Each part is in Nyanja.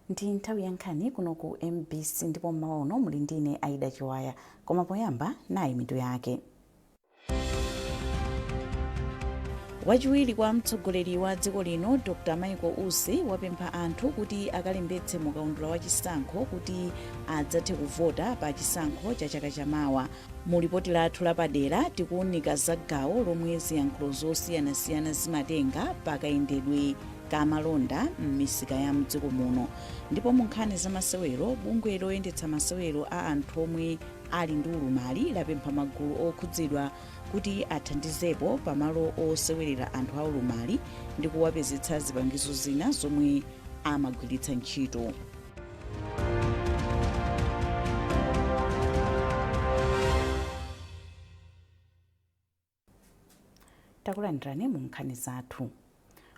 Ndi nthawi ya nkhani kuno ku MBC ndipo mmawa uno muli ndine Aida Chiwaya, koma poyamba nayi mitu yake. Wachiwiri kwa mtsogoleri wa dziko lino Dr Michael Usi wapempha anthu kuti akalembetse mu kaundula wa chisankho kuti adzathe kuvota pa chisankho cha chaka chamawa. Mu lipoti lathu lapadera tikuunika za gawo lomwe ziyankhulo zosiyanasiyana zimatenga pa kayendedwe ka malonda m'misika ya mdziko muno. Ndipo mu nkhani za masewero, bungwe loyendetsa masewero a anthu omwe ali ndi ulumali lapempha magulu okhudzidwa kuti athandizepo pamalo osewerera anthu aulumali ndi kuwapezetsa zipangizo zina zomwe amagwiritsa ntchito. Takulandirani mu nkhani zathu.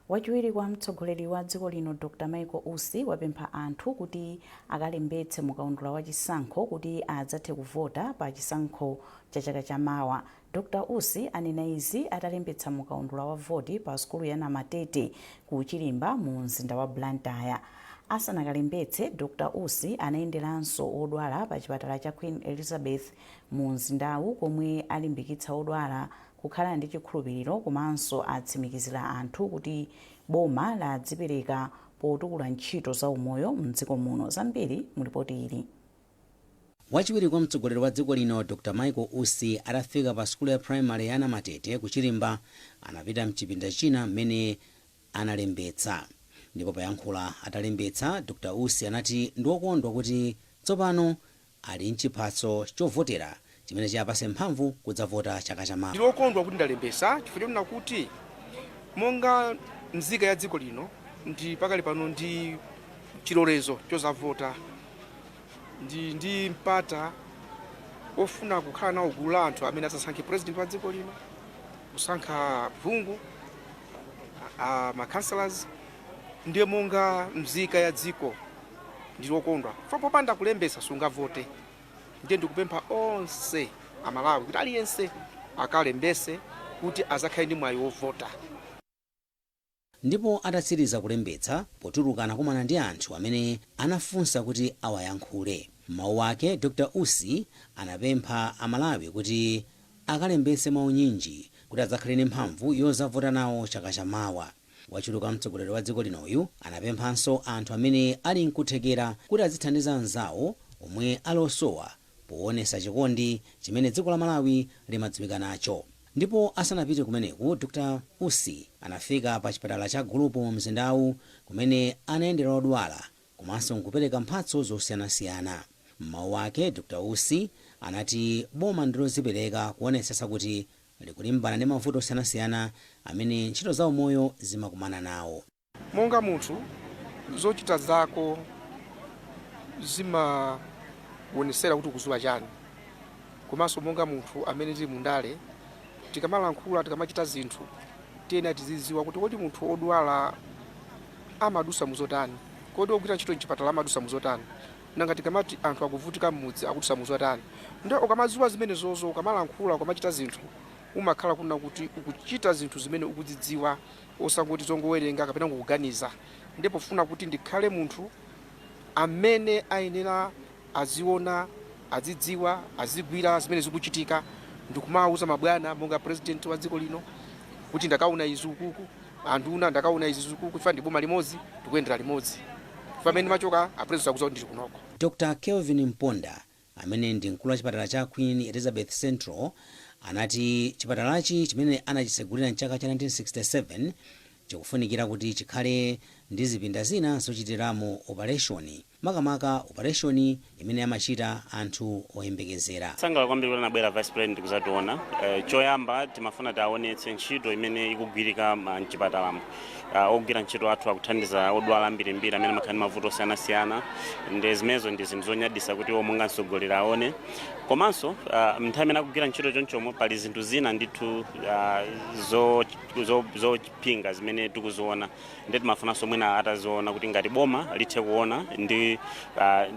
Wachiwiri kwa mtsogoleri wa dziko lino Dr Michael Usi wapempha anthu kuti akalembetse mu kaundula wa chisankho kuti adzathe kuvota pa chisankho cha chaka cha mawa. Dr Usi anena izi atalembetsa mu kaundula wa voti pa sukulu ya Namatete ku Chirimba mu mzinda wa Blantyre. Asanakalembetse, Dr Usi anayenderanso odwala pa chipatala cha Queen Elizabeth mu mzindawu komwe alimbikitsa odwala kukhala ndi chikhulupiliro komanso atsimikizira anthu kuti boma ladzipereka potukula ntchito za umoyo mdziko muno. Zambiri mu lipoti ili. Wachiwiri kwa mtsogoleri wa dziko lino Dr Michael Usi atafika pa sukulu ya primary ya Namatete ku Chirimba, anapita mchipinda china mmene analembetsa. Ndipo poyankhula atalembetsa, Dr Usi anati ndiwokondwa kuti tsopano ali nchiphaso chovotera chimene chiwapase mphamvu kudzavota chaka cha mawa. Ndili okondwa kuti ndalembesa chifukwa chonena kuti monga nzika ya dziko lino ndi pakali pano ndi chilolezo chozavota, ndi mpata ofuna kukhala nawo gulu la anthu amene adzasankhe president wa dziko lino, kusankha phungu, ma councillors. Ndiye monga mzika ya dziko ndili okondwa chifukwa popanda kulembesa sungavote. Ndiye ndikupempha onse Amalawi kuti aliyense akalembese kuti azakhale ndi mwayi wovota. Ndipo atatsiriza kulembetsa, potuluka anakumana ndi anthu amene anafunsa kuti awayankhule. M'mawu ake, Dr Usi anapempha Amalawi kuti akalembetse mwaunyinji kuti adzakhale ndi mphamvu yozavota nawo chaka cha mawa. Wachiwiri kwa mtsogoleri wa dziko linoyu anapemphanso anthu amene ali nkuthekera kuti azithandiza anzawo omwe ali osowa powonesa chikondi chimene dziko la Malawi limadziwika nacho. Ndipo asanapite kumeneku, Dr Usi anafika pa chipatala cha Gulupu mu mzindawu kumene anayendera odwala komanso nkupereka mphatso zosiyanasiyana. M'mawu ake, Dr Usi anati boma ndilozipereka kuonetsetsa kuti likulimbana ndi mavuto osiyanasiyana amene ntchito za umoyo zimakumana nawo. Monga munthu, zochita zako zimawonesera kuti ukuziwa chani. Komanso monga munthu amene tili mundale, tikamalankhula, tikamachita zinthu, tiyenera tiziziwa kuti kodi munthu odwala amadusa muzotani, kodi ogwira ntchito mchipatala amadusa muzotani, nanga tikamati anthu akuvutika mmudzi akudusa muzotani. Ndiye ukamaziwa zimenezozo, ukamalankhula, ukamachita zinthu, umakhala kunena kuti ukuchita zinthu zimene ukuzidziwa, osangoti zongowerenga kapena kungoganiza. Ndiye pofuna kuti ndikhale munthu amene ayenera aziona, azidziwa, azigwira zimene zikuchitika, ndikumawuza mabwana monga president wa dziko lino kuti ndakaona izi ukuku, anduna ndakaona izi ukuku, chifukwa ndi boma limodzi, tikuyendera limodzi. Chifukwa pamene ndimachoka a president akudziwa kuti ndili kunoko. Dr Kelvin Mponda amene ndi mkulu wa chipatala cha Queen Elizabeth Central anati chipatalachi chimene anachitsegulira mchaka cha 1967 chikufunikira kuti chikhale ndi zipinda zina zochitiramo opareshoni, makamaka opareshoni imene amachita anthu oyembekezera. Sangalala kwambiri kuti anabwera vice president kuzationa. Choyamba timafuna tiaonetse ntchito imene ikugwirika mchipatalamo. Ogwira ntchito athu akuthandiza odwala ambirimbiri amene amakhala ndi mavuto osiyanasiyana, ndi zimenezo ndi zinthu zonyadisa kuti iwo monga mtsogoleri aone. Komanso nthawi imene akugwira ntchito chonchomo pali zinthu zina ndithu zopinga zimene tikuziona, ndi timafunanso mwina Mwina ataziona kuti ngati boma lithe kuona ndi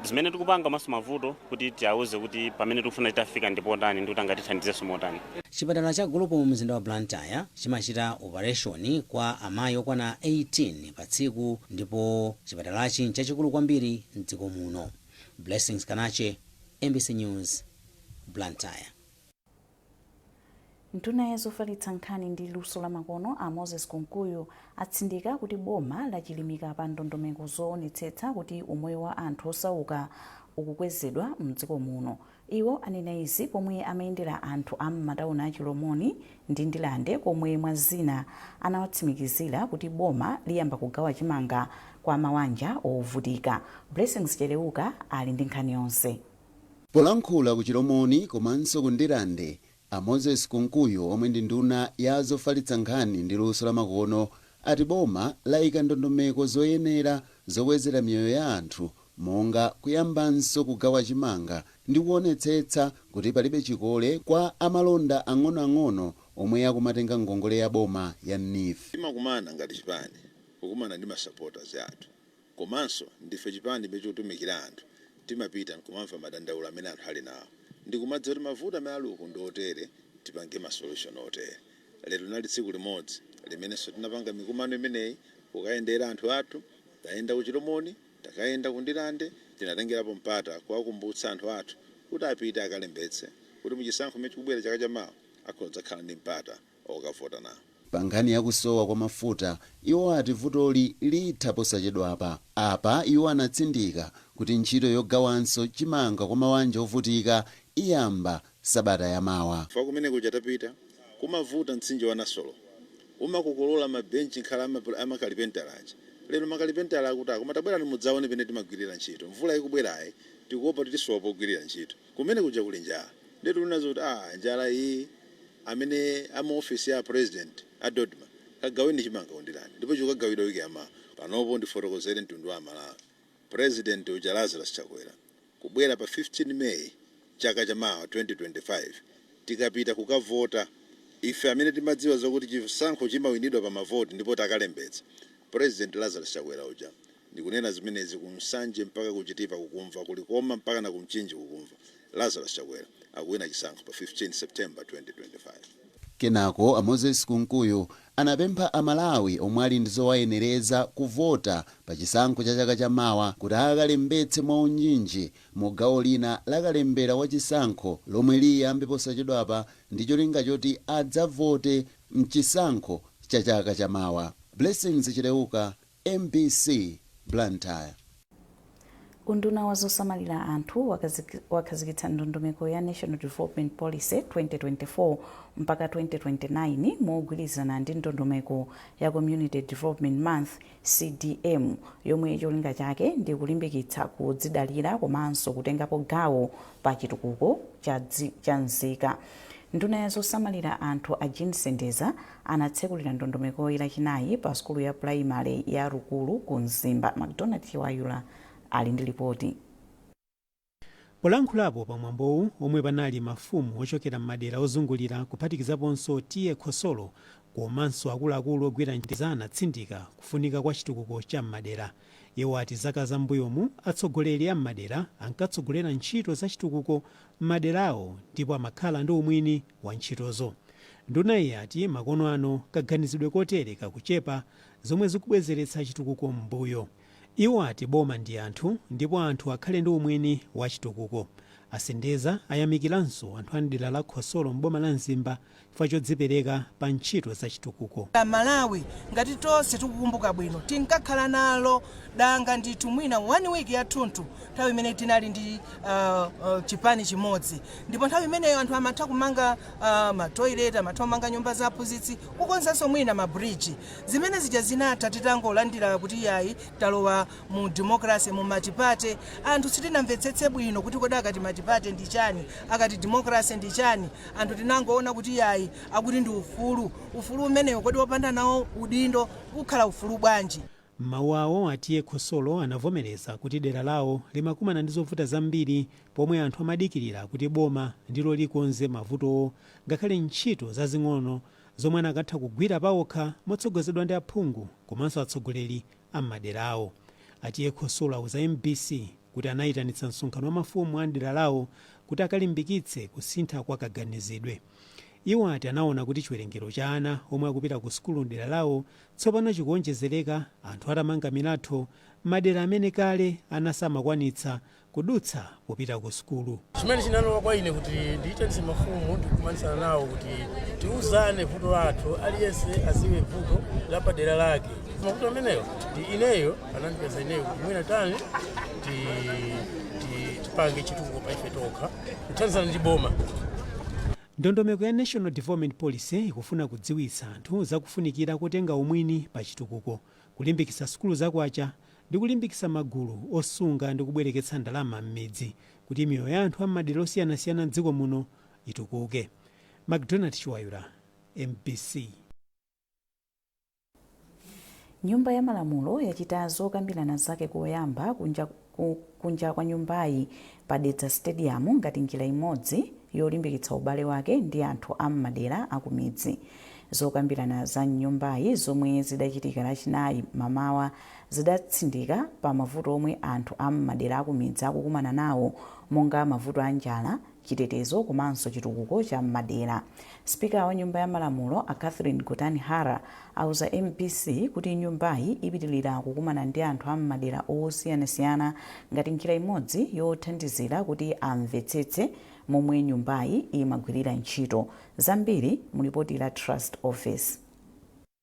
zimene tikupanga komanso mavuto, kuti tiawuze kuti pamene tikufuna titafika ndi potani, ndi kuti angatithandizenso motani. Chipatala cha Gulupu mu mzinda wa Blantyre chimachita operation kwa amayi okwana 18 pa tsiku, ndipo chipatalachi nchachikulu kwambiri mdziko muno. Blessings Kanache, MBC News, Blantyre. Nduna ya zofalitsa nkhani ndi luso lamakono, a Moses Kunkuyu, atsindika kuti boma lachilimika pa ndondomeko zoonetsetsa kuti umoyo wa anthu osauka ukukwezedwa mdziko muno. Iwo anena izi pomwe amayendera anthu a m'matawuni a Chilomoni ndi Ndilande, komwe mwa zina anawatsimikizira kuti boma liyamba kugawa chimanga kwa mawanja ovutika. Blessings Cheleuka ali ndi nkhani yonse. Polankhula ku Chilomoni komanso ku Ndilande, a Moses Kunkuyu, omwe ndi nduna ya zofalitsa nkhani ndi luso lamakono, ati boma layika ndondomeko zoyenera zokwezera miyoyo ya anthu, monga kuyambanso kugawa chimanga ndi kuonetsetsa kuti palibe chikole kwa amalonda ang'onoang'ono omwe akumatenga ngongole ya boma ya NEEF. Timakumana ngati chipani, kukumana ndi masupporters athu, komanso ndife chipani chotumikira anthu. Timapita nkumamva madandaulo amene anthu ali nawo, ndikumadziwa kuti mavuto amene ali uku ndi otere, tipange ma solution otere. Lero linali tsiku limodzi limenenso tinapanga mikumano imeneyi, kukayendera anthu athu. Tayenda ku Chilomoni, takayenda ku Ndilande. Tinatengerapo mpata kuwakumbutsa anthu athu kuti apite akalembetse, kuti muchisankho chimene chikubwera chaka chamawa akhoza kukhala ndi mpata okavota nawo. Pa nkhani yakusowa kwa mafuta, iwo ati vutoli litha posachedwapa. Apa iwo anatsindika kuti ntchito yogawanso chimanga kwa mawanja ovutika iyamba sabata yamawa. Fa kumene kuja tapita, kumavuta mtsinje wa Nasolo, umakokolola mabenchi nkhala amakalipentala aja. Lero makalipentala akuti akoma tabwerani mudzaone pene timagwirira ntchito. Mvula ikubwerayi, tikuopa kuti tisowa pogwirira ntchito. Kumene kuja kuli njala. Ndetu linazo kuti njala iyi, amene ama ofisi ya president a DoDMA, kagaweni chimanga ku Ndilande, ndipo chikagawidwa wiki yamawa. Panopo ndifotokozere mtundu wa Malawi, President uja Lazarus Chakwera kubwera pa 15 May chaka chamawa 2025, tikapita kukavota, ife amene timadziwa zokuti chisankho chimawinidwa pa mavoti ndipo takalembetsa, President Lazarus Chakwera uja, ndikunena zimenezi kuMsanje mpaka kuChitipa kukumva, kuLikoma mpaka na kuMchinji kukumva, Lazarus Chakwera akuwina chisankho pa 15 September 2025. Kenako a Moses Kunkuyu anapempha Amalawi omwe ali ndi zowayenereza kuvota pa chisankho cha chaka chamawa kuti akalembetse mwaunyinji mu gawo lina la kalembera wa chisankho lomwe liyambe posachedwapa, ndi cholinga choti adzavote mchisankho cha chaka chamawa. Blessings Chileuka, MBC, Blantyre. Unduna wa zosamalira anthu wakhazikitsa ndondomeko ya National Development Policy 2024 mpaka 2029 mogwirizana ndi ndondomeko ya Community Development Month, CDM, yomwe cholinga chake ndi kulimbikitsa kudzidalira komanso kutengapo gawo pa chitukuko cha nzika. Nduna ya zosamalira anthu, a Jean Sendeza, anatsekulira ndondomekoyi Lachinayi pa sukulu ya primary ya Rukulu ku Mzimba. McDonald Chiwayula ali ndi ripoti. Polankhulapo pamwambowu, omwe panali mafumu ochokera m'madera ozungulira, kuphatikizaponso T/A Khosolo komanso akuluakulu ogwira ntchito, anatsindika kufunika kwa chitukuko cha m'madera. Iwo ati zaka zam'mbuyomu atsogoleri a m'madera ankatsogolera ntchito za chitukuko m'maderawo ndipo amakhala ndi umwini wa ntchitozo. Nduna iyi ati makono ano kaganizidwe kotere kakuchepa, zomwe zikubwezeretsa chitukuko m'mbuyo. Iwo ati boma ndi anthu ndipo anthu akhale ndi umwini wa chitukuko. Asendeza ayamikiranso anthu a mdera la Khosolo m'boma la Mzimba chifukwa chodzipereka pa ntchito za chitukuko. Malawi, ngati tonse tikukumbuka bwino, tinkakhala nalo danga ndithu mwina one week yathunthu nthawi imene tinali ndi chipani chimodzi, ndipo nthawi imeneyo anthu amatha kumanga matoilet, amatha kumanga nyumba za aphunzitsi, kukonzanso mwina mabridge. Zimene zija zinatha titangolandira kuti yayi, talowa mu democracy, mu multiparty. Anthu sitinamvetsetse bwino kuti kodi akati multiparty ndi chani, akati democracy ndi chani. Anthu tinangoona kuti yayi, akuti ndi ufulu. Ufulu umenewo kodi wopanda nawo udindo ukhala ufulu bwanji? M'mawu awo, a T/A Khosolo anavomereza kuti dera lawo limakumana ndi zovuta zambiri pomwe anthu amadikirira kuti boma ndilo likonze mavutowo, ngakhale ntchito zazing'ono zomwe anakatha kugwira pawokha motsogozedwa ndi aphungu komanso atsogoleri. a m'madera awo. A T/A Khosolo auza MBC kuti anayitanitsa msonkhano wa mafumu a mdera lawo kuti akalimbikitse kusintha kwa kaganizidwe. Iwo ati anaona kuti chiwerengero cha ana omwe akupita ku sukulu mdera lawo tsopano chikuonjezereka anthu atamanga milatho madera amene kale ana samakwanitsa kudutsa popita ku sukulu. Chimene chinalowa kwa ine kuti ndiyitanitse mafumu ndikumanisana nawo kuti tiuzane vuto lathu, aliyense aziwe vuto la padera lake. Mavuto ameneyo ndi ineyo anandipeza ineyo kuti mwina tani tipange chitukuko pa ife tokha kuthandizana ndi boma. Ndondomeko ya National Development Policy ikufuna kudziwitsa anthu zakufunikira kutenga umwini pa chitukuko, kulimbikitsa sukulu zakwacha ndi kulimbikitsa magulu osunga ndi kubwereketsa ndalama m'midzi kuti miyoyo ya anthu am'madera osiyanasiyana mdziko muno itukuke. McDonald Chiwayula, MBC. Nyumba ya Malamulo yachita zokambirana zake koyamba kunja kwa nyumbayi pa Dedza Stadium ngati njira imodzi yolimbikitsa ubale wake ndi anthu am'madera akumidzi. Zokambirana za nyumbayi zomwe zidachitika Lachinayi mamawa zidatsindika pa mavuto omwe anthu am'madera akumidzi akukumana nawo, monga mavuto a njala, chitetezo komanso chitukuko cha m'madera. Spika wa Nyumba ya Malamulo a Catherine Gotani Hara auza MBC kuti nyumbayi ipitilira kukumana ndi anthu am'madera osiyanasiyana ngati njira imodzi yothandizira kuti amvetsetse momwe nyumbayi imagwirira ntchito. Zambiri mu lipoti la Trust Office.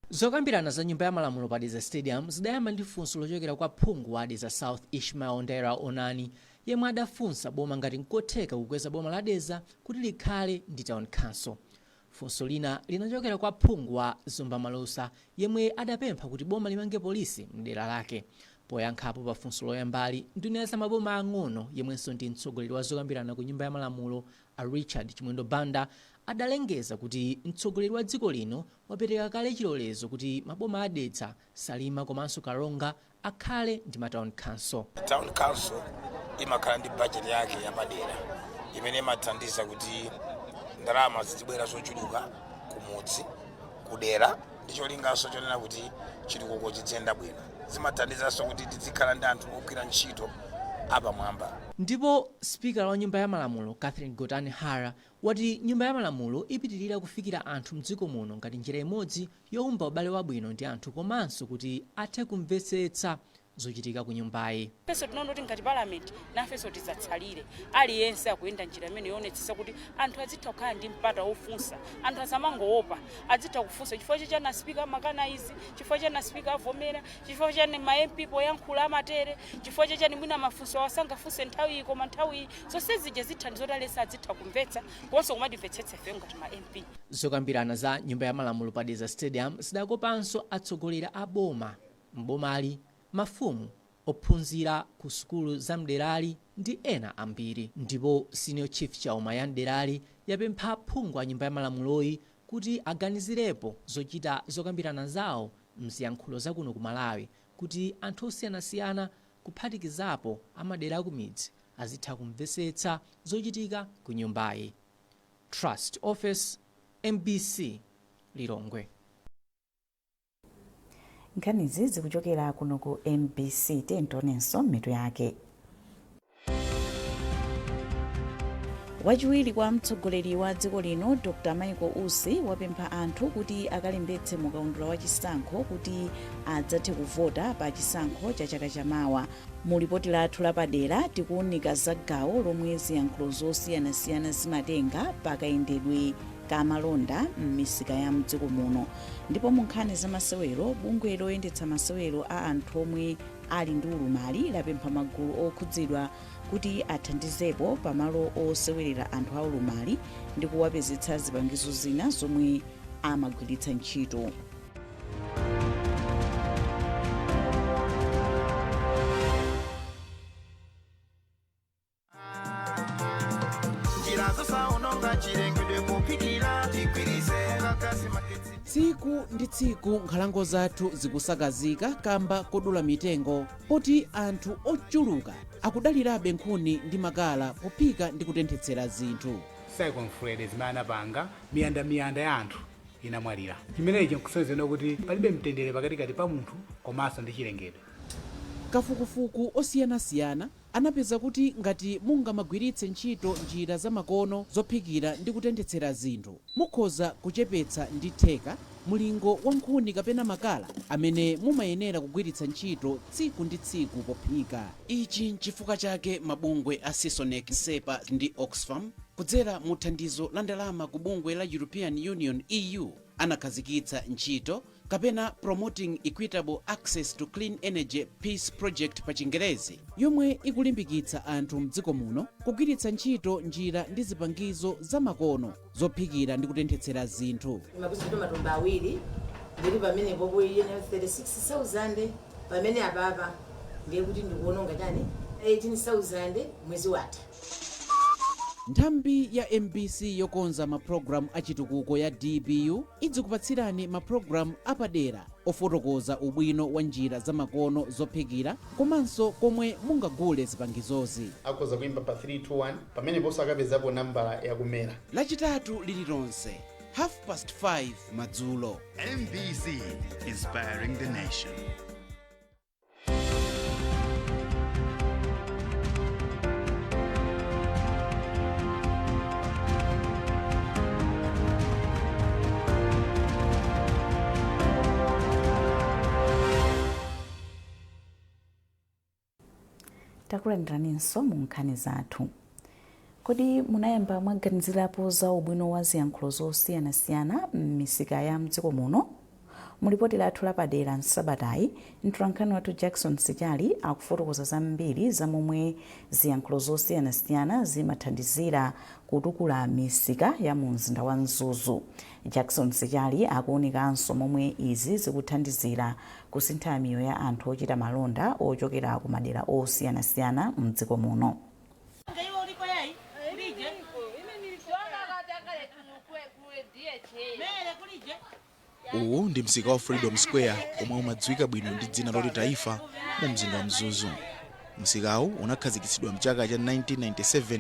Zokambirana za Nyumba ya Malamulo pa Dedza Stadium zidayamba ndi funso lochokera kwa phungu wa Dedza South Ishmael Ndera Onani, yemwe adafunsa boma ngati nkotheka kukweza boma la Dedza kuti likhale ndi town council. Funso lina linachokera kwa phungu wa Zomba Malusa, yemwe adapempha kuti boma limange polisi mdera lake. Poyankhapo pa funso loyambali, nduna ya zamaboma ang'ono yemwenso ndi mtsogoleri wa zokambirana ku Nyumba ya Malamulo a Richard Chimwendo Banda adalengeza kuti mtsogoleri wa dziko lino wapereka kale chilolezo kuti maboma a Dedza, Salima komanso Karonga akhale ndi ma town council. Town council imakhala ndi budget yake yapadera imene imathandiza kuti ndalama zizibwera zochuluka kumudzi, kudera, ndi cholinganso chonena kuti chitukuko chiziyenda bwino. Zimathandizanso kuti tizikhala ndi anthu ogwira ntchito apamwamba. Ndipo Spikala wa Nyumba ya Malamulo Catherine Gotani Hara wati Nyumba ya Malamulo ipitirira kufikira anthu mdziko muno ngati njira imodzi youmba ubale wabwino ndi anthu komanso kuti athe kumvetsetsa zochitika ku nyumbayi. Ifenso tinaona kuti ngati parliament nafenso tidzatsalire. Aliyense akuyenda njira imene yoonetsetsa kuti anthu azitha kukhala ndi mpata wofunsa, anthu asamangoopa, azitha kufunsa chifukwa chani Speaker amakana izi, chifukwa chani Speaker avomera, chifukwa chani ma MP poyankhula amatere, chifukwa chani mwina mafunso asangafunse nthawi iyi koma nthawi iyi. Zonse zija zithandiza kuti aliyense azitha kumvetsa komanso kumatimvetsetsa ifeyo ngati ma MP. Zokambirana za Nyumba ya Malamulo pa Dedza Stadium zidakopanso atsogoleri a boma m'bomali, mafumu, ophunzira ku sukulu za mderali ndi ena ambiri. Ndipo Senior Chief Chauma ya mderali yapempha aphungu a Nyumba ya Malamuloyi kuti aganizirepo zochita zokambirana zawo mziyankhulo zakuno ku Malawi kuti anthu osiyanasiyana kuphatikizapo amadera akumidzi azitha kumvetsetsa zochitika ku nyumbayi. Trust Office, MBC, Lilongwe. Nkhanizi zikuchokera kuno ku MBC. Tionenso mitu yake. Wachiwiri kwa mtsogoleri wa dziko lino Dr Michael Usi wapempha anthu kuti akalembetse mukaundula wa chisankho kuti adzathe kuvota pa chisankho cha chaka chamawa. Mu lipoti lathu lapadera tikuwunika za gawo lomwe ziyankhulo zosiyanasiyana zimatenga pakayendedwe ka malonda m'misika ya mdziko muno. Ndipo mu nkhani za masewero, bungwe loyendetsa masewero a anthu omwe ali ndi ulumali lapempha magulu okhudzidwa kuti athandizepo pamalo osewerera anthu a ulumali ndi kuwapezetsa zipangizo zina zomwe amagwiritsa ntchito. Njira zosaononga chilengedwe kuphikira tigwiritse kakasi magetsi. Tsiku ndi tsiku nkhalango zathu zikusakazika kamba kodula mitengo, poti anthu ochuluka akudalirabe nkhuni ndi makala pophika ndi kutenthetsera zinthu. Cyclone Freddy zimene anapanga miyandamiyanda ya anthu Inamwalira. Chimenechi nkusonyeza kuti palibe mtendere pakatikati pa munthu komanso ndi chilengedwe. Kafukufuku osiyanasiyana anapeza kuti ngati mungamagwiritse ntchito njira zamakono zophikira ndi kutenthetsera zinthu, mukhoza kuchepetsa ndi theka mulingo wa nkhuni kapena makala amene mumayenera kugwiritsa ntchito tsiku ndi tsiku pophika. Ichi nchifukwa chake mabungwe a CISONECC, SEPA ndi Oxfam, kudzera mu thandizo la ndalama ku bungwe la European Union, EU, anakhazikitsa ntchito kapena Promoting Equitable Access to Clean Energy, PEACE Project pa Chingerezi, yomwe ikulimbikitsa anthu mdziko muno kugwiritsa ntchito njira ndi zipangizo zamakono zophikira ndi kutenthetsera zinthu. Makuti matumba awiri ndiri pamenepo kuyena 36,000, pamene apapa ndiye kuti ndikuononga chani, 18,000 mwezi watha. Nthambi ya MBC yokonza mapulogalamu achitukuko ya DBU idzikupatsirani mapulogalamu apadera ofotokoza ubwino wa njira zamakono zophikira komanso komwe mungagule zipangizozi. Akhoza kuimba pa 321, pameneponso akapezapo nambala yakumera. Lachitatu lililonse 5:30 madzulo. MBC, inspiring the nation. Takulandiraninso mu nkhani zathu. Kodi munayamba mwaganizirapo za ubwino wa ziyankhulo zosiyanasiyana m'misika ya mdziko muno? Mulipoti lathu lapadera msabatayi, mtolankhani wathu Jackson Sichali akufotokoza zambiri za momwe ziyankhulo zosiyanasiyana zimathandizira kutukula misika ya mu mzinda wa Mzuzu. Jackson Sichali akuwunikanso momwe izi zikuthandizira kusintha miyoyo ya anthu ochita malonda ochokera ku madera osiyanasiyana mdziko muno. Uwu ndi msika wa Freedom Square, omwe umadziwika bwino ndi dzina loti Taifa, mu mzinda wa Mzuzu. Msikawu unakhazikitsidwa mchaka cha 1997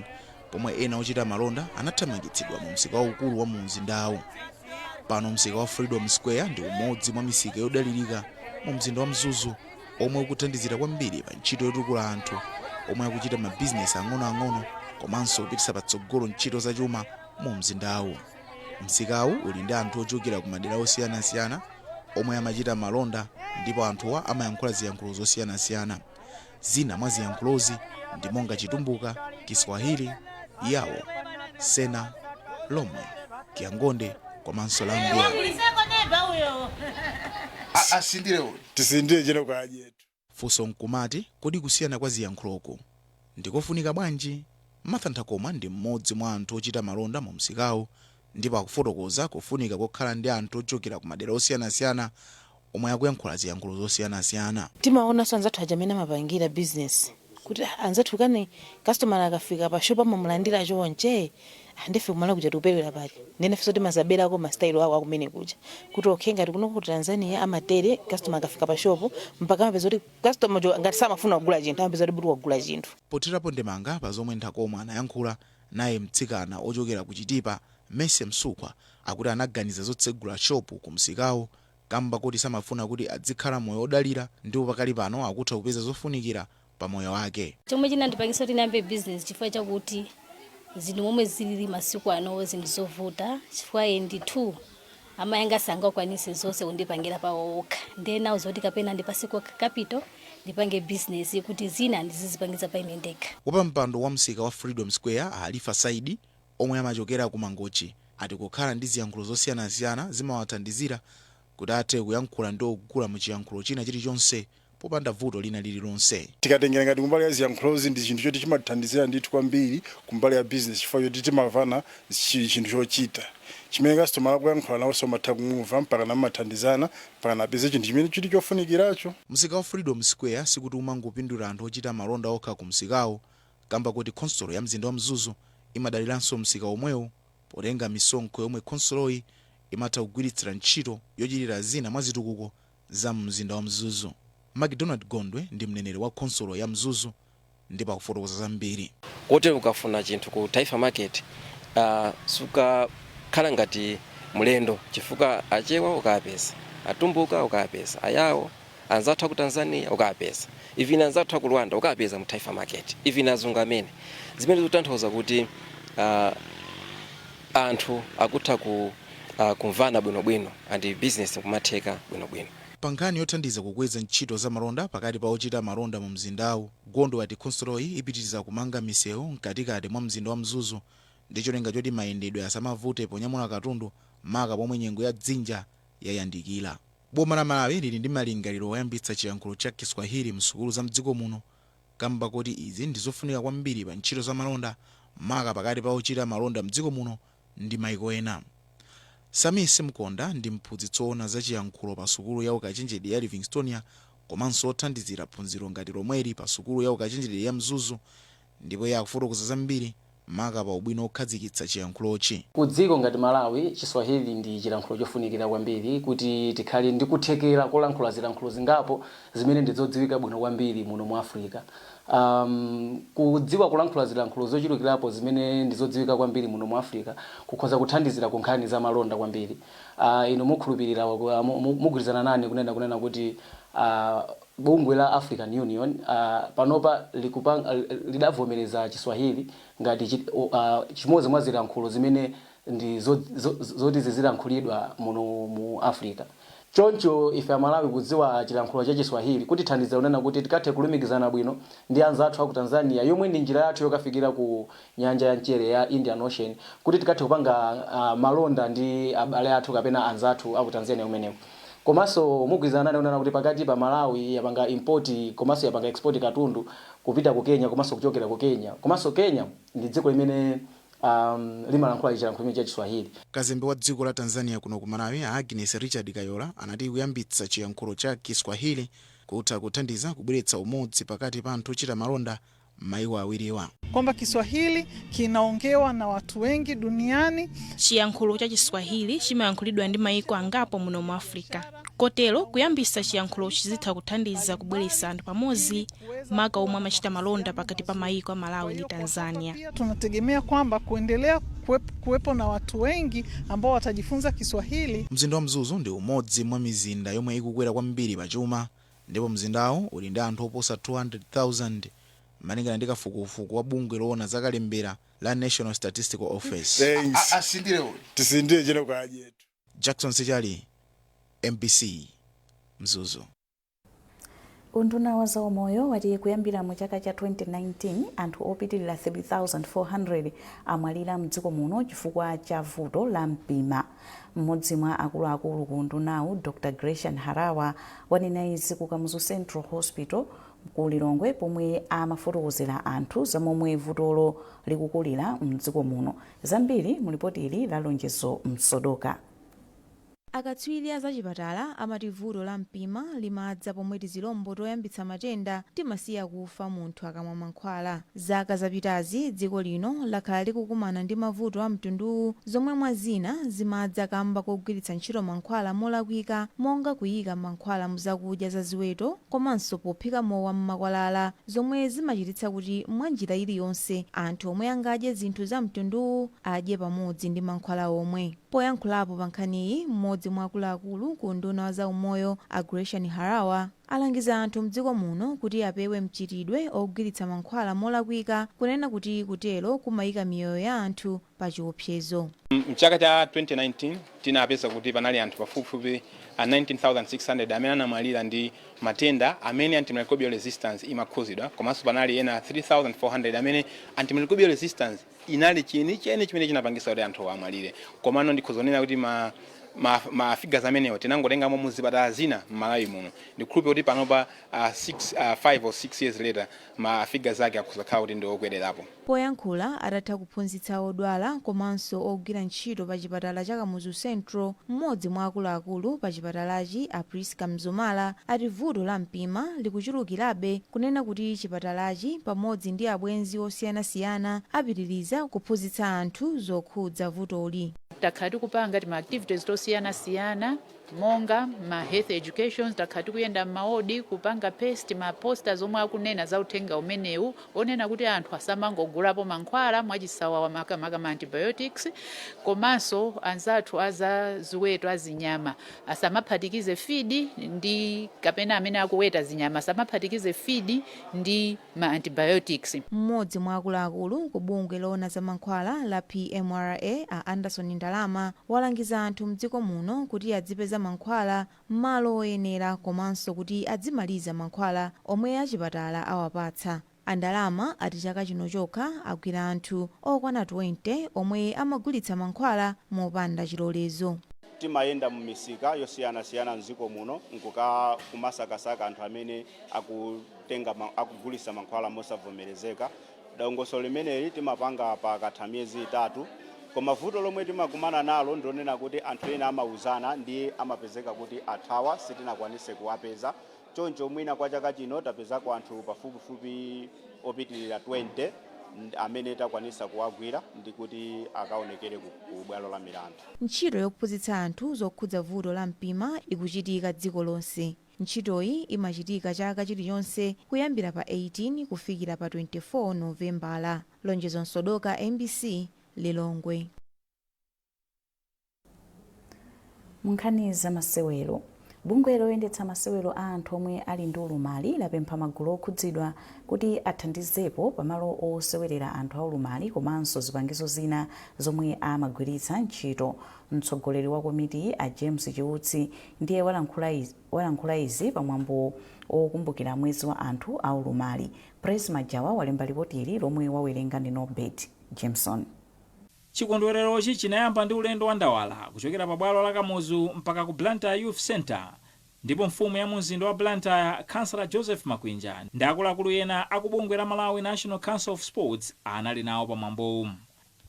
pomwe ena ochita malonda anathamangitsidwa mu msika waukulu wa mu mzindawu. Pano msika wa Freedom Square ndi umodzi mwa misika yodalirika mu mzinda wa Mzuzu, omwe ukuthandizira kwambiri pa ntchito yotukula anthu omwe akuchita mabizinesi ang'onoang'ono komanso kupititsa patsogolo ntchito zachuma mu mzindawu. Msikawu uli ndi anthu ochokera ku madera osiyanasiyana omwe amachita malonda, ndipo anthuwa amayankhula ziyankhulo zosiyanasiyana. Zina mwa ziyankhulozi ndi monga Chitumbuka, Kiswahili, Yawo, Sena, Lomwe, Kiangonde komanso Lambya. Asindire tisindire chino kwajetu. Funso nkumati, kodi kusiyana kwa ziyankhuloku ndikofunika bwanji? Martha Nthakoma ndi mmodzi mwa anthu ochita malonda mu msikawu, ndipo akufotokoza kufunika kokhala ndi anthu ochokera ku madera osiyanasiyana omwe akuyankhula ziyankhulo zosiyanasiyana. Timaonanso anzathu aja amene amapangira business kuti, "Ah, anzathu kani customer akafika pa shop amamulandira chonche. Ah, ndife kumala kuja tikuperewera pali." Ndene ifenso timazaberako ma style awo akumene kuja kuti, okay, ngati kuno ku Tanzania amatere, customer akafika pa shop mpaka amapeza kuti customer jo ngati samafuna kugula chinthu, amapeza kuti buti wagula chinthu. Pothirapo ndemanga pa zomwe Nthakoma anayankhula, naye mtsikana ochokera ku Chitipa, Mese Msukwa, akuti anaganiza zotsegula shopu ku msikawu kamba kuti samafuna kuti adzikhala moyo odalira, ndipo pakali pano akutha kupeza zofunikira pa moyo wake. Chomwe chinandipangisa kuti ndiyambe business, chifukwa chakuti zinthu momwe zilili masiku ano, zinthu zovuta, chifukwa ine ndithu amayi anga sangakwanise zonse kundipangira pawo okha. Ndiye nawo zoti kapena ndipaseko capital, ndipange business kuti zina ndizizipangiza pa ine ndekha. Wapampando wa msika wa Freedom Square, a Halifa Saidi, omwe amachokera ku Mangochi, ati kukhala ndi ziyankhulo zosiyanasiyana zimawathandizira kuti athe kuyankhula ndi ogula mu chiyankhulo china chilichonse popanda vuto lina lililonse. Tikatengera ngati kumbali ya ziyankhulozi, ndi chinthu choti chimatithandizira ndithu kwambiri kumbali ya business, chifukwa choti timamvana chinthu chochita chimene customer akuyankhula nawonso umatha kumumva mpaka namathandizana mpaka napeze chinthu chimene chili chofunikiracho. Msika wa Freedom Square sikuti umangopindula anthu ochita malonda okha ku msikawu, kamba kuti khonsolo ya mzinda wa Mzuzu imadaliranso msika omwewu potenga misonkho yomwe khonsoloyi imatha kugwiritsira ntchito yochitira zina mwa zitukuko za mzinda wa Mzuzu. MacDonald Gondwe ndi mneneri wa khonsolo ya Mzuzu ndipo akufotokoza zambiri. Kotero ukafuna chinthu ku Taifa Market, sukakhala ngati Mlendo, chifukwa Achewa ukapeza, Atumbuka ukapeza, Ayawo anzathu aku Tanzania ukapeza, even anzathu aku Rwanda ukapeza mu Taifa Market, even azungu amene, zimene zikutanthauza kuti anthu akutha kumvana bwinobwino and business kumatheka bwinobwino. Pa nkhani yothandiza kukweza ntchito za malonda pakati pa ochita malonda mu mzindawu, Gondwe ati khonsoloyi ipitiriza kumanga misewu mkatikati mwa mzinda wa Mzuzu ndi cholinga choti mayendedwe asamavute ponyamula katundu, maka pomwe nyengo ya dzinja yayandikira. Boma la Malawi lili ndi malingaliro oyambitsa chiyankhulo cha Kiswahili msukulu za mdziko muno kamba koti izi ndi zofunika kwambiri pa ntchito za malonda, maka pakati pa ochita malonda mdziko muno ndi maiko ena. Samis Mkonda ndi mphunzitsi woona za chiyankhulo pa sukulu ya ukachenjede ya Livingstonia komanso othandizira phunziro ngati lomweli pa sukulu ya ukachenjede ya Mzuzu, ndipo iye akufotokoza zambiri maka pa ubwino okhazikitsa chiyankhulochi. Ku dziko ngati Malawi, Chiswahili ndi chilankhulo chofunikira kwambiri kuti tikhale ndi kuthekera kolankhula zilankhulo zingapo zimene ndi zodziwika bwino kwambiri muno mu Africa. Kudziwa kulankhula zilankhulo zochulukirapo zimene ndi zodziwika kwambiri muno mu Africa kukhoza kuthandizira ku nkhani za malonda kwambiri. Inu mukhulupirira, mugwirizana nane kunena kuti bungwe la African Union panopa lidavomereza Chiswahili ngati chimodzi mwa zilankhulo zimene ndi zoti zizilankhulidwa muno mu Africa. Choncho ife Amalawi kudziwa chilankhulo cha Chiswahili kutithandiza kunena kuti tikathe kulumikizana bwino ndi anzathu aku Tanzania, yomwe ndi njira yathu yokafikira ku nyanja ya mchere ya Indian Ocean, kuti tikathe kupanga malonda ndi abale athu kapena anzathu aku Tanzania kumeneko. Komanso mugwirizana nane kunena kuti pakati pa Malawi yapanga import komanso yapanga export katundu kupita ku Kenya komanso kuchokera ku Kenya. Komanso Kenya ndi dziko limene limalankhula chilankhulo cha Chiswahili. Kazembe wa dziko la Tanzania kuno ku Malawi, Agnes Richard Kayola, anati kuyambitsa chiyankhulo cha Kiswahili kutha kuthandiza kubweretsa umodzi pakati pa anthu ochita malonda m'mayiko awiriwa. Kwamba Kiswahili kinaongewa na watu wengi duniani. Chiyankhulo cha Chiswahili chimayankhulidwa ndi mayiko angapo muno mu Africa, kotero kuyambisa chiyankhulo chizitha kuthandiza kubweretsa anthu pamodzi, maka omwe amachita malonda pakati pa mayiko a Malawi ndi Tanzania. Pia tunategemea kwamba kuendelea kuwepo na watu wengi ambao watajifunza Kiswahili. Mzinda wa Mzuzu ndi umodzi mwa mizinda yomwe ikukwera kwambiri pachuma, ndipo mzindawu uli ndi anthu oposa 200,000 malingana ndi kafukufuku wa bungwe loona zakalembera la National Statistical Office. Thanks. Asindire uyu. Tisindire chino kwa ajetu. Jackson Sechali, MBC, Mzuzu. Unduna wa zaumoyo wati kuyambira mu chaka cha 2019 anthu opitirira 3400 amwalira mdziko muno chifukwa cha vuto la mpima. Mmodzi mwa akuluakulu ku undunawu, Dr Grecian Harawa, wanena izi ku Kamuzu Central Hospital ku Lilongwe pomwe amafotokozera anthu zamomwe vutolo likukulira mdziko muno. Zambiri mu lipoti ili la Lonjezo Msodoka. Akatswiri a zachipatala amati vuto la mpima limadza pomwe tizilombo toyambitsa matenda timasiya kufa munthu akamwa mankhwala. Zaka zapitazi dziko lino lakhala likukumana ndi mavuto a mtunduwu, zomwe mwa zina zimadza kamba kogwiritsa ntchito mankhwala molakwika, monga kuyika mankhwala muzakudya za ziweto komanso pophika mowa m'makwalala, zomwe zimachititsa kuti mwa njira iliyonse anthu omwe angadye zinthu za mtunduwu adye pamodzi ndi mankhwala omwe. Poyankhulapo pa nkhaniyi, mmodzi mwa akuluakulu ku unduna wa zaumoyo, a Grecian Harawa, alangiza anthu mdziko muno kuti apewe mchitidwe ogwiritsa mankhwala molakwika, kunena kuti kutero kumayika miyoyo ya anthu pa chiopsezo. Mchaka cha 2019 tinapeza kuti panali anthu pafupifupi 19,600 amene anamwalira ndi matenda amene antimicrobial resistance imakhuzidwa, komanso panali ena 3,400 amene antimicrobial resistance inali chenicheni chimene chinapangisa kuti anthu amwalire. Komano ndikhoza kunena kuti ma figures amenewo tinangotengamo muzipatala zina m'Malawi muno. Ndikhulupirira kuti panopa 5 or 6 years later ma figures ake akhoza kukhala kuti ndi okwererapo. Poyankhula atatha kuphunzitsa odwala komanso ogwira ntchito pa chipatala cha Kamuzu Central, mmodzi mwa akuluakulu pa chipatalachi, a Priska Mzumala, ati vuto la mpima likuchulukirabe, kunena kuti chipatalachi pamodzi ndi abwenzi osiyanasiyana apitiriza kuphunzitsa anthu zokhudza vutoli. Takhala tikupanga tima activities tosiyanasiyana. Monga ma health educations, takhala tikuyenda m'mawodi kupanga paste ma posters omwe akunena za uthenga umenewu, onena kuti anthu asamangogulapo mankhwala mwachisawawa, makamaka ma antibiotics, komanso anzathu aza ziweto, azinyama, asamaphatikize feed ndi, kapena amene akuweta zinyama asamaphatikize feed ndi ma antibiotics. Mmodzi mwa akuluakulu ku bungwe loona za mankhwala la PMRA, a Anderson Ndalama, walangiza anthu mdziko muno kuti adzipeza mankhwala m'malo oyenera komanso kuti adzimaliza mankhwala omwe achipatala awapatsa. A Ndalama ati chaka chino chokha agwira anthu okwana 20 omwe amagulitsa mankhwala mopanda chilolezo. Timayenda mumisika yosiyanasiyana mdziko muno nkuka kumasakasaka anthu amene akutenga akugulisa mankhwala mosavomerezeka. Dongosolo limeneli timapanga pakatha miyezi 3, koma vuto lomwe timakumana nalo ndionena kuti anthu ena amauzana ndi amapezeka kuti athawa, sitinakwanise kuwapeza. Choncho mwina kwa chaka chino tapezako anthu pafupifupi opitilira 20 amene takwanisa kuwagwira ndi kuti akaonekere ku bwalo la milandu. Ntchito yophunzitsa anthu zokhudza vuto la mpima ikuchitika dziko lonse. Ntchitoyi imachitika chaka chilichonse kuyambira pa 18 kufikira pa 24 Novembala. Lonjezo Msodoka, MBC, Lilongwe. Munkhani za masewero, bungwe loyendetsa masewero a anthu omwe ali ndi ulumali lapempha magulu okhudzidwa kuti athandizepo pamalo osewerera anthu aulumali komanso zipangizo zina zomwe amagwiritsa ntchito. Mtsogoleri wa komiti, a James Chiutsi, ndiye walankhula izi pamwambo okumbukira mwezi wa anthu aulumali. Praise Majawa walemba lipotili lomwe wawerenga ndi Norbert Jameson. Chikondwererochi chinayamba ndi ulendo wa ndawala kuchokera pa bwalo la Kamuzu mpaka ku Blantyre Youth Centre, ndipo mfumu ya mumzinda wa Blantyre, Khansala Joseph Makwinja, ndi akuluakulu ena aku bungwe la Malawi National Council of Sports anali nawo pa mwambowu.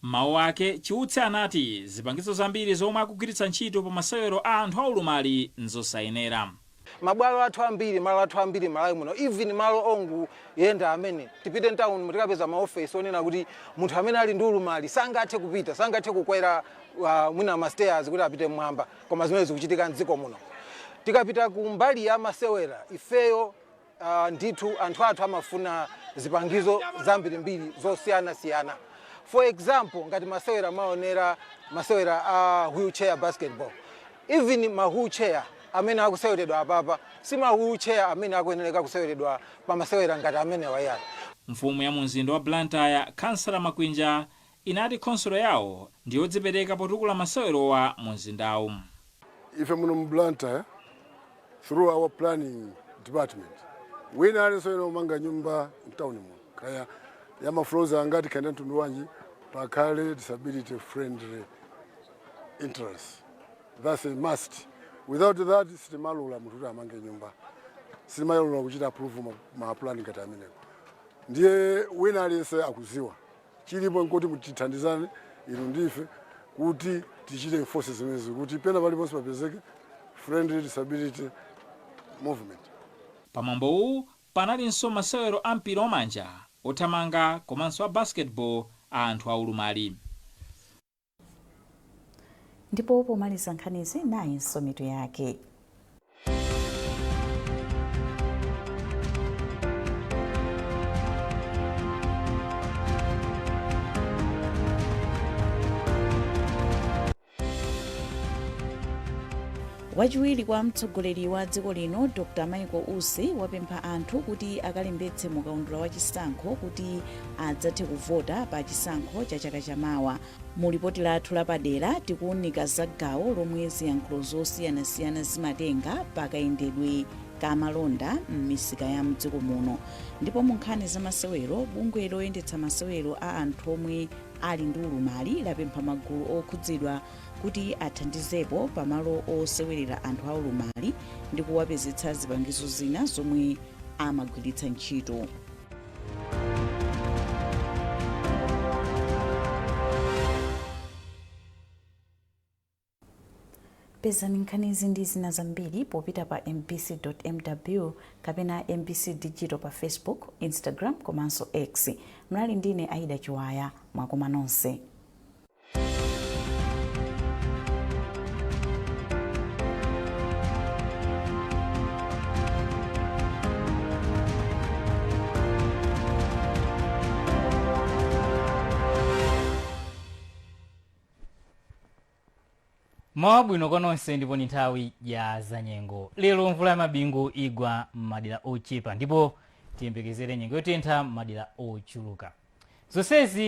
M'mawu ake, Chiutsi anati zipangizo zambiri zomwe akugwiritsa ntchito pa masewero a anthu aulumali nzosayenera. Mabwalo athu ambiri, malo athu ambiri Malawi muno, even malo ongoyenda amene tipite mtown, tikapeza maofesi onena kuti munthu amene ali ndi ulumali sangathe kupita, sangathe kukwera mwina ma stairs kuti apite mmwamba, koma zimene zikuchitika mdziko muno. Tikapita ku mbali ya masewera, ifeyo ndithu anthu athu amafuna zipangizo zambirimbiri zosiyanasiyana. For example, ngati masewera maonera masewera a wheelchair basketball, even ma wheelchair amene akuseweredwa apapa si ma wheelchair amene akuyenereka kuseweredwa pa masewera ngati amenewa yayi. Mfumu ya mumzinda wa Blantyre, Khansala Makwinja, inati khonsolo yawo ndiyodzipereka potukula masewerowa mu mzindawu. Ife muno mu Blantyre, through our planning department, wina aliyense wina umanga nyumba mtown muno, kaya ya ma floors angati, kaya mtundu wanji, pakhale disability friendly entrance. That's a must. Without that, sitimalola munthu kuti amange nyumba, sitimalola kuchita approve ma plan ngati amenewo. Ndiye wina aliyense akuziwa chilipo nkuti tithandizane inu ndife kuti tichite enforce zimenezi, kuti pena paliponse papezeke friendly disability movement. Pamwambowu panalinso masewero a mpira wamanja, othamanga komanso a basketball a anthu aulumali. Ndipo pomaliza nkhanizi, nayinso mitu yake. Wachiwiri kwa mtsogoleri wa dziko lino Dr Michael Usi wapempha anthu kuti akalembetse mu kaundula wa chisankho kuti adzathe kuvota pa chisankho cha chaka chamawa. Mu lipoti lathu lapadera tikuwunika za gawo lomwe ziyankhulo zosiyanasiyana zimatenga pa kayendedwe ka malonda m'misika ya mdziko muno. Ndipo mu nkhani za masewero, bungwe loyendetsa masewero a anthu omwe ali ndi ulumali lapempha magulu okhudzidwa kuti athandizepo pamalo osewerera anthu aulumali ndi kuwapezetsa zipangizo zina zomwe amagwiritsa ntchito. Pezani nkhanizi ndi zina zambiri popita pa mbc.mw kapena MBC Digital pa Facebook, Instagram komanso X. Mnali ndine Aida Chiwaya. Mwakoma nonse. Mawa bwino kwa nonse, ndipo ni nthawi ya zanyengo. Lero mvula ya mabingu igwa m'madera ochepa ndipo tiyembekezere nyengo yotentha m'madera ochuluka. Zonsezi